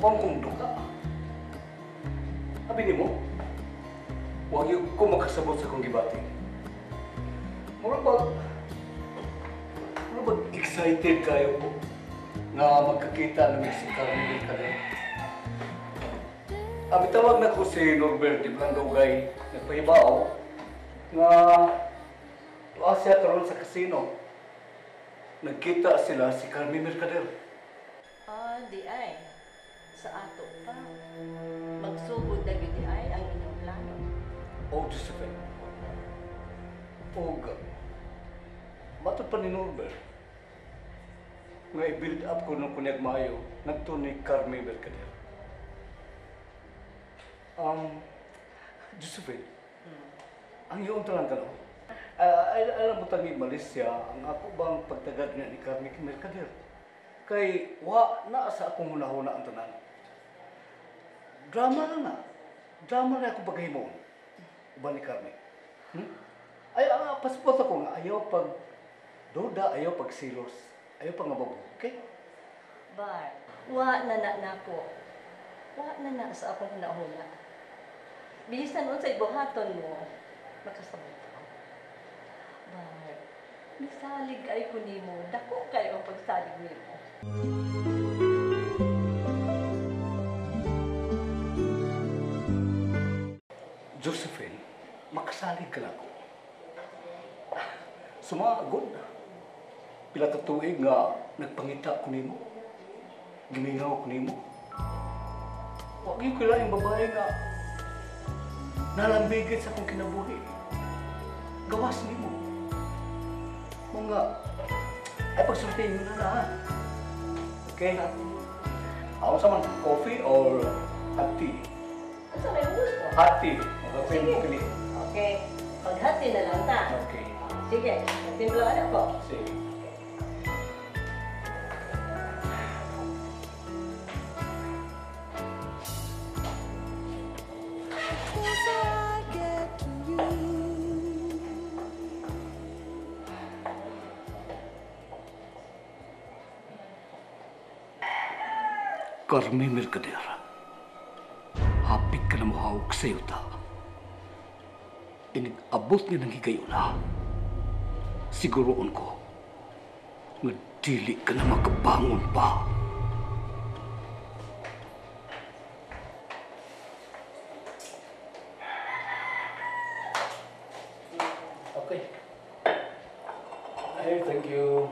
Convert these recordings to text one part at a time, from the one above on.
Wa kong duka. Abi nimo, wa gyud ko makasabot sa akong gibati. Mura ba excited kayo ko nga magkakita na si Carmi Mercader. Abi tawag na ko si Norbert di Blandogay, nagpahibaw nga tuwa siya karon sa kasino. Nagkita sila si Carmi Mercader. Ah, di ay. Sa ato pa. Magsugod na gyud di ay ang inyong plano. Oh, Josephine. Og matod pa ni Norbert nga i-build up ko nung kunyag maayo nagto ni Carmi Mercader. Josephine, ang iyong talang tanong, alam mo tangi Malaysia, ang ako bang pagtagad niya ni Carmi Mercader? Kay wa na sa akong hunahuna ang tanan. Drama na na. Drama na akong paghimon. Uban ni Carmi. Ay, pasipot ako nga, ayaw pag duda, ayaw pag silos, ayaw pag ngababo, okay? Bar, wa na na nako. Wa na na sa akong hunahuna. Bisan unsay buhaton mo, makasabot ako. Bar, misalig ay ko nimo, dako kayo ang pagsalig nimo. Josephine, makasalig ka na ako. Sumagod. Pila ka tuig nga nagpangita ko nimo. Gimingaw ko nimo. Wa gyud ko laing babae nga nalambigit sa akong kinabuhi. Gawas nimo. Mga ay pagsultihin mo na na ha. Okay. Ako sa man, coffee or hot tea? Ano sa may gusto? Hot tea. Magkape mo kini. Okay. Pag hot tea na lang ta. Okay. Sige. Nagtimpla ka na po. Sige. Carmi Mercader, hapit ka na muhawak sa iyo ta. Inigabot nga ng higayuna. Siguroon ko nga dili ka na makabangon pa. Okay. Hey, thank you.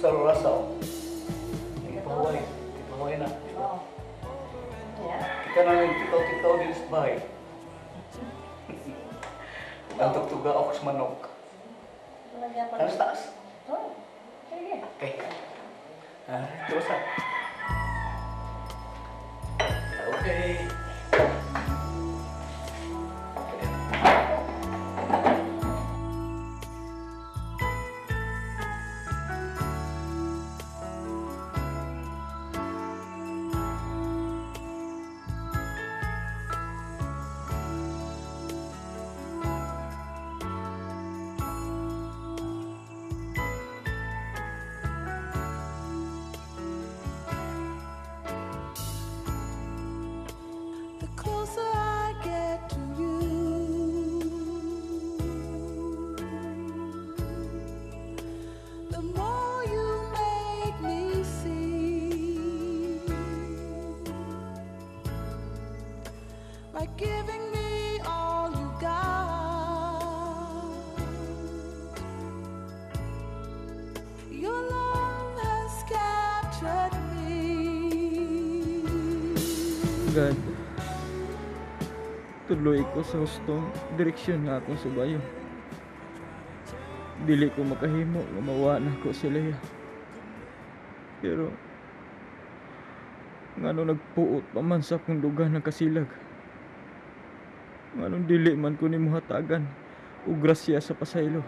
Sa rasa, ipahuway. Ipahuway na. Kita na yung tikaw-tikaw din sa bahay. Nagtugtuga ako sa manok. Taas taas. Okay. Terus ah. Okay. Giving me all you got. Your love has captured me. God, tuloy ko sa hustong direksyon nga akong subayo. Dili ko makahimo nga mawa na ko si Leah. Pero ngano nagpuot pa man sa akong dugan ng kasilag. Nganong dili man ko nimo hatagan og grasya sa pasaylo.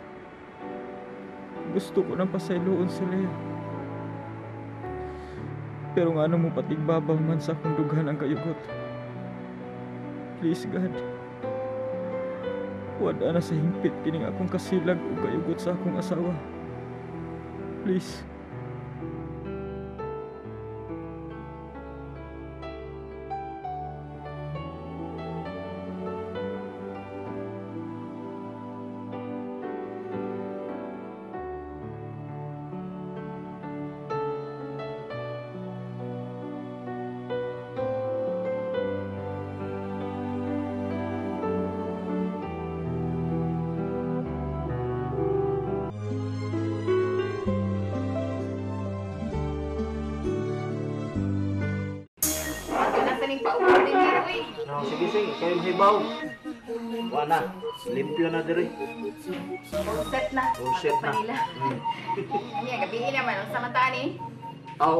Gusto ko nang pasayloon si Leah. Pero ngano mo patigbabaw man sa akong dughan ang kayugot. Please God, wala na sa hingpit kining akong kasilag o kayugot sa akong asawa. Please. No, sige, sige. Kayo mahibaw. Wala na. Limpyo na diri. All set na. All set na. Ano yan, gabi naman. Ang sama ta ni? Aw.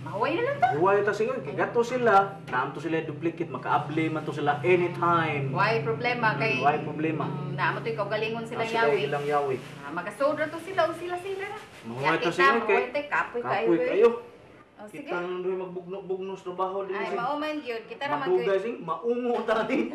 Mahuway na lang to. Huway ta sige. Kagato sila. Naam to sila duplicate. Makaable man to sila anytime. Why problema kay... Why problema? Naamo to ikaw galingon sila yawi. Sila ilang yawi. Magasodra to sila o sila sila na. Mahuway to sila. Kapoy kayo. Kapoy kayo. Oh, sige. Kita nang doon magbugno-bugno sa trabaho din. Ay, mauman yun. Kita ra madugay sing maungo ta ni.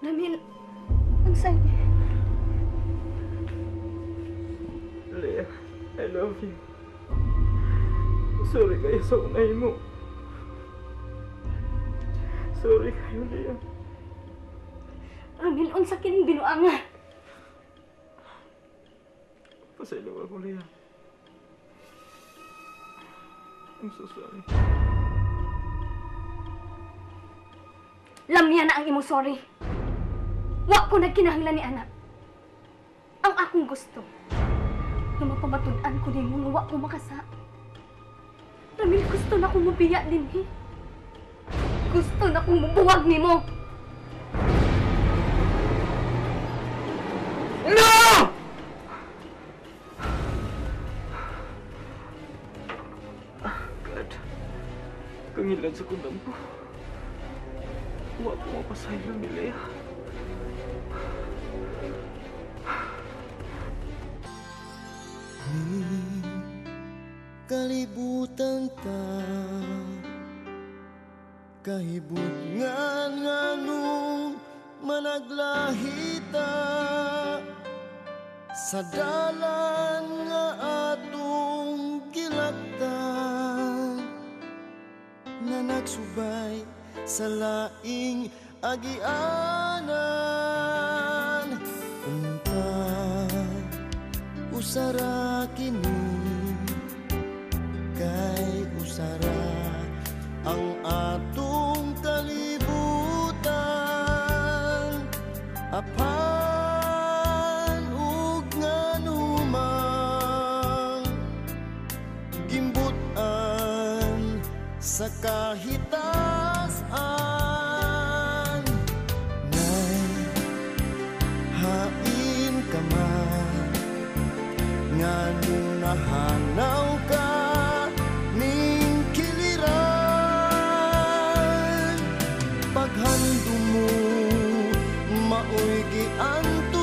Ramil, ang say. Leah, I love you. Sorry kayo sa unay mo. Sorry kayo, Leah. Ramil, unsa kining binuanga? Pasaylo ako, Leah. I'm so sorry. Lamya na ang imong sorry. Wa ko nagkinahanglan ni anak. Ang akong gusto, nga mapamatud-an ko nimo nga wa ko makasa. Ramil, gusto na kong mubiya dinhi. Gusto na kong mubuwag nimo. No! God, kangilan sa kundang ko. Wa ko mapasaylo ni Leah. Kalibutan ta kahibutngan nganong managlahita sa dalan nga atong gilaktan nga nagsubay sa laing agianan. Unta usara kini kay usara ang atong kalibutan. Apan ug nganumang gimbut-an sa kahitasan. Nay, hain ka man, nganong nahanaw ka ning kiliran? Paghandom mo maoy giantusan.